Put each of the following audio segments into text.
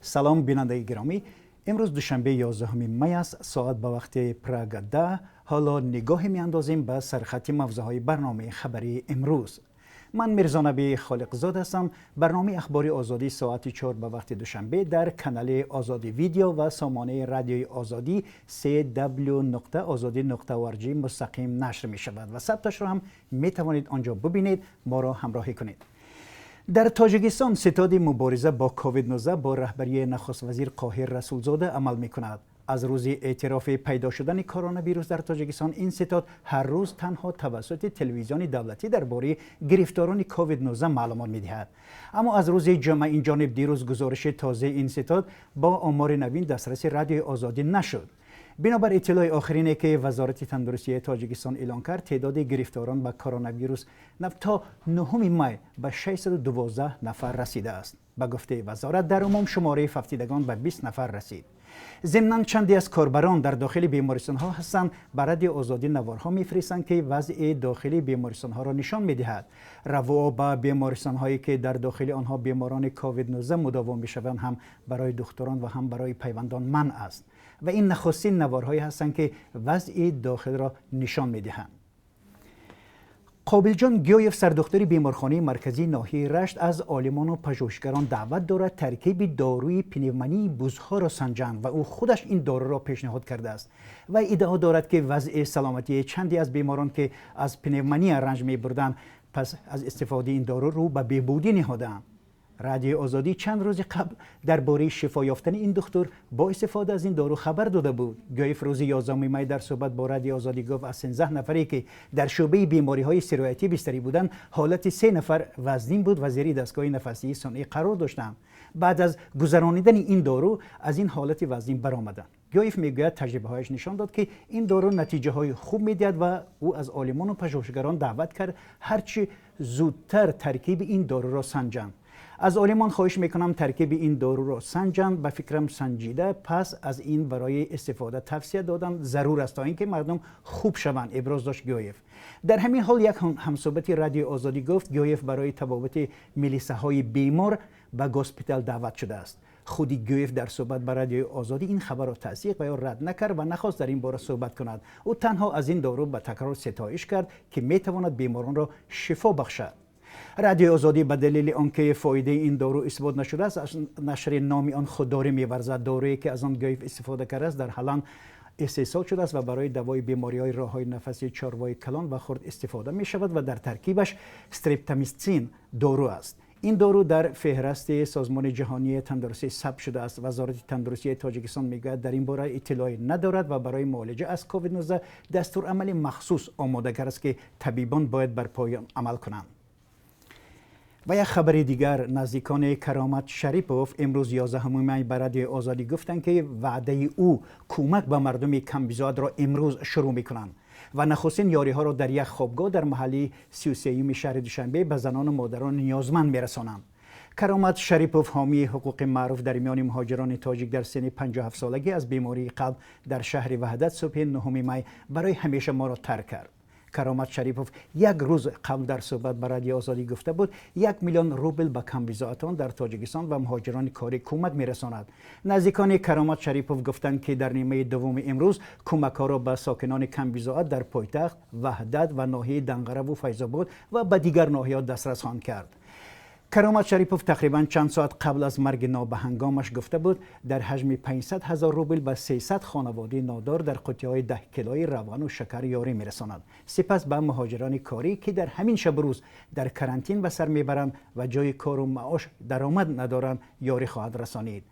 Салом, бинандаи гиромӣ. Имрӯз душанбе, 11 май аст, соат ба вақти Прага 10. Ҳоло нигоҳе меандозем ба сархати мавзӯъҳои барномаи хабарии имрӯз. Ман Мирзонаби Холиқзод ҳастам. Барномаи Ахбори Озодӣ соати 4 ба вақти Душанбе дар канали Озодӣ Видео ва сомонаи Радиои Озодӣ cw.ozodi.org мустақим нашр мешавад ва сабташро ҳам метавонед он ҷо бубинед. Моро ҳамроҳӣ кунед. Дар Тоҷикистон ситоди мубориза бо ковид-19 бо раҳбарии нахуствазир Қоҳир Расулзода амал мекунад. Аз рӯзи эътирофи пайдо шудани коронавирус дар Тоҷикистон ин ситод ҳар рӯз танҳо тавассути телевизиони давлатӣ дар бораи гирифторони ковид-19 маълумот медиҳад. Аммо аз рӯзи ҷумъа ин ҷониб дирӯз гузориши тозаи ин ситод бо омори навин дастраси Радиои Озодӣ нашуд. Бинобар иттилои охирине, ки Вазорати тандурустии Тоҷикистон эълон кард, теъдоди гирифторон ба коронавирус то 9 май ба 612 нафар расидааст. Ба гуфтаи вазорат, дар умум шумораи фавтидагон ба 20 нафар расид. Зимнан чанде аз корбарон дар дохили бемористонҳо ҳастанд, ба Радиои Озодӣ наворҳо мефиристанд, ки вазъи дохили бемористонҳоро нишон медиҳад. Равуо ба бемористонҳое, ки дар дохили онҳо беморони ковид-19 мудово мешаванд, ҳам барои духтурон ва ҳам барои пайвандон манъ аст ва ин нахустин наворҳое ҳастанд, ки вазъи дохилро нишон медиҳанд. Қобилҷон Гиёев, сардухтури беморхонаи марказии ноҳияи Рашт, аз олимону пажӯҳишгарон даъват дорад таркиби доруи пневмонии бузҳоро санҷанд ва ӯ худаш ин доруро пешниҳод кардааст ва иддао дорад, ки вазъи саломатии чанде аз беморон, ки аз пневмония ранҷ мебурданд, пас аз истифодаи ин дору рӯ ба беҳбудӣ ниҳодаанд. Радиои Озодӣ чанд рӯзи қабл дар бораи шифо ёфтани ин духтур бо истифода аз ин дору хабар дода буд. Гиёев рӯзи 11 май дар суҳбат бо Радиои Озодӣ гуфт, аз 13 нафаре, ки дар шӯъбаи бемориҳои сироятӣ бистарӣ буданд, ҳолати се нафар вазнин буд ва зери дастгоҳи нафасии сунъӣ қарор доштанд. Баъд аз гузаронидани ин дору аз ин ҳолати вазнин баромаданд. Гиёев мегӯяд, таҷрибаҳояш нишон дод, ки ин дору натиҷаҳои хуб медиҳад ва ӯ аз олимону пажӯҳишгарон даъват кард ҳарчи зудтар таркиби ин доруро санҷанд. Аз олимон хоҳиш мекунам, таркиби ин доруро санҷанд. Ба фикрам, санҷида, пас аз ин барои истифода тавсия додан зарур аст, то ин ки мардум хуб шаванд, иброз дошт Гиёев. Дар ҳамин ҳол як ҳамсӯҳбати Радиои Озодӣ гуфт, Гиёев барои табобати милисаҳои бемор ба госпитал даъват шудааст. Худи Гиёев дар суҳбат ба Радиои Озодӣ ин хабарро тасдиқ ва ё рад накард ва нахост дар ин бора суҳбат кунад. Ӯ танҳо аз ин дору ба такрор ситоиш кард, ки метавонад беморонро шифо бахшад. Радиои Озодӣ ба далели он ки фоидаи ин дору исбот нашудааст, аз нашри номи он худдорӣ меварзад. Доруе, ки аз он Гиёев истифода кардааст, дар Ҳаланд истеҳсол шудааст ва барои давои бемориҳои роҳҳои нафаси чорвои калон ва хурд истифода мешавад ва дар таркибаш стрептомитсин дору аст. Ин дору дар феҳрасти Созмони ҷаҳонии тандурустӣ сабт шудааст. Вазорати тандурустии Тоҷикистон мегӯяд, дар ин бора иттилоъе надорад ва барои муолиҷа аз ковид-19 дастурамали махсус омода кардааст, ки табибон бояд бар пои он амал кунанд. Ва як хабари дигар: наздикони Каромат Шарипов имрӯз, 11 май, ба Радиои Озодӣ гуфтанд, ки ваъдаи ӯ кӯмак ба мардуми камбизоатро имрӯз шурӯъ мекунанд ва нахустин ёриҳоро дар як хобгоҳ дар маҳаллаи 33-юми шаҳри Душанбе ба занону модарони ниёзманд мерасонанд. Каромат Шарипов, ҳомии ҳуқуқи маъруф дар миёни муҳоҷирони тоҷик, дар синни 57 солагӣ аз бемории қалб дар шаҳри Ваҳдат субҳи 9 май барои ҳамеша моро тарк кард. Каромат Шарипов як рӯз қабл дар суҳбат ба Радиои Озодӣ гуфта буд, 1 миллион рубл ба камбизоатон дар Тоҷикистон ва муҳоҷирони корӣ кӯмак мерасонад. Наздикони Каромат Шарипов гуфтанд, ки дар нимаи дуввуми имрӯз кӯмакҳоро ба сокинони камбизоат дар пойтахт, Ваҳдат ва ноҳияи Данғараву Файзобод ва ба дигар ноҳияҳо дастрас хоҳанд кард. Каромат Шарипов тақрибан чанд соат қабл аз марги нобаҳангомаш гуфта буд, дар ҳаҷми 500 ҳазор рубл ба 300 хонаводаи нодор дар қуттиҳои 10 килои равғану шакар ёрӣ мерасонад. Сипас ба муҳоҷирони корӣ, ки дар ҳамин шабу рӯз дар карантин ба сар мебаранд ва ҷои кору маош даромад надоранд, ёрӣ хоҳад расонид.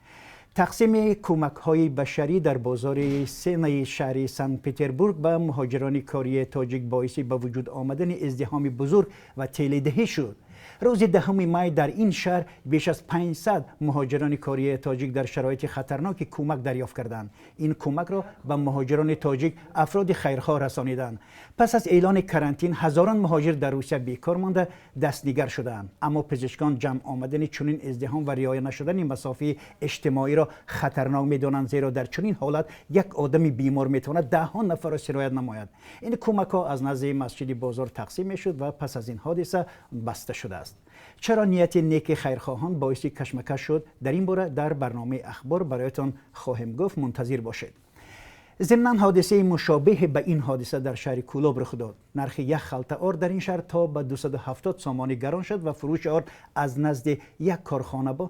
Тақсими кӯмакҳои башарӣ дар бозори Сенаи шаҳри Санкт Петербург ба муҳоҷирони кории тоҷик боиси ба вуҷуд омадани издиҳоми бузург ва теледиҳӣ шуд. Рӯзи 10 май дар ин шаҳр беш аз 500 муҳоҷирони кории тоҷик дар шароити хатарноки кӯмак дарёфт карданд. Ин кӯмакро ба муҳоҷирони тоҷик афроди хайрхоҳ расониданд. Пас аз эълони карантин ҳазорон муҳоҷир дар Русия бекор монда, дастнигар шудаанд. Аммо пизишкон ҷамъ омадани чунин издиҳом ва риоя нашудани масофаи иҷтимоиро хатарнок медонанд, зеро дар чунин ҳолат як одами бемор метавонад даҳҳо нафарро сироят намояд. Ин кӯмакҳо аз назди масҷиди бозор тақсим мешуд ва пас аз ин ҳодиса баста шудааст. Аст. Чаро нияти неки хайрхоҳон боиси кашмакаш шуд? Дар ин бора дар барномаи Ахбор бароятон хоҳем гуфт, мунтазир бошед. Зимнан, ҳодисаи мушобеҳе ба ин ҳодиса дар шаҳри Кӯлоб рух дод. Нархи як халта орд дар ин шаҳр то ба 270 сомонӣ гарон шуд ва фурӯши орд аз назди як корхона бо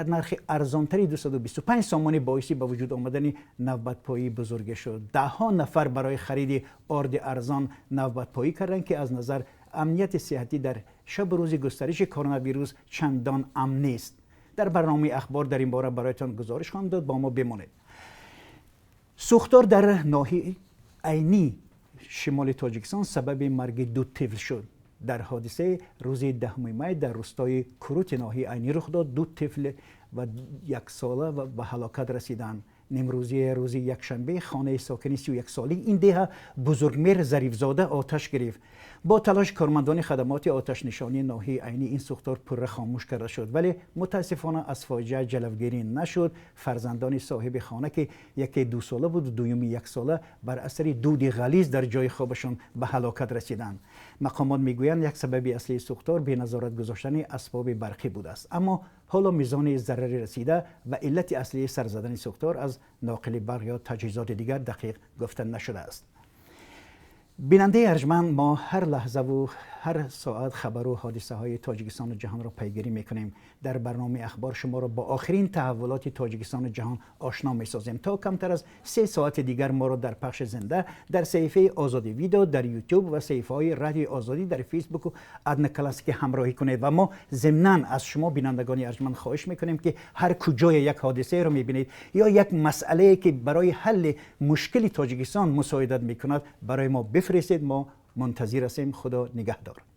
нархи арзонтари 225 сомонӣ боиси ба вуҷуд омадани навбатпоии бузурге шуд. Даҳҳо нафар барои хариди орди арзон навбатпоӣ карданд, ки аз назар амнияти сиҳатӣ дар шабу рӯзи густариши коронавирус чандон амн нест. Дар барномаи Ахбор дар ин бора бароятон гузориш хоҳам дод, бо мо бимонед. Сӯхтор дар ноҳияи Айнӣ, шимоли Тоҷикистон, сабаби марги ду тифл шуд. Дар ҳодисаи рӯзи 10 май дар рӯстои Курути ноҳияи Айнӣ рух дод, ду тифли ва яксола ба ҳалокат расиданд. Нимрӯзии рӯзи якшанбе хонаи сокини 31-солаи ин деҳа, Бузургмеҳр Зарифзода, оташ гирифт. Бо талоши кормандони хадамоти оташнишонии ноҳияи Айнӣ ин сӯхтор пурра хомӯш карда шуд, вале мутаассифона аз фоҷиа ҷалавгирӣ нашуд. Фарзандони соҳиби хона, ки яке 2 сола буду дуюми яксола, бар асари дуди ғализ дар ҷои хобашон ба ҳалокат расиданд. Мақомот мегӯянд, як сабаби аслии сӯхтор беназорат гузоштани асбоби барқӣ будааст, аммо ҳоло мизони зарари расида ва иллати аслии сар задани сӯхтор аз ноқили барқ ё таҷҳизоти дигар дақиқ гуфта нашудааст. Бинандаи арҷманд, мо ҳар лаҳзаву ҳар соат хабару ҳодисаҳои Тоҷикистону ҷаҳонро пайгирӣ мекунем. Дар барномаи Ахбор шуморо бо охирин таҳаввулоти Тоҷикистону ҷаҳон ошно месозем. То камтар аз 3 соати дигар моро дар пахши зинда дар саҳифаи Озодӣ Видео дар Ютуб ва саҳифаҳои Радиои Озодӣ дар Фейсбуку Одноклассники ҳамроҳӣ кунед. Ва мо зимнан аз шумо, бинандагони арҷманд, хоҳиш мекунем, ки ҳар куҷое як ҳодисаеро мебинед ё як масъалае, ки барои ҳалли мушкили Тоҷикистон мусоидат мекунад, барои мо бифиристед. Мо мунтазир ҳастем. Худо нигаҳдор.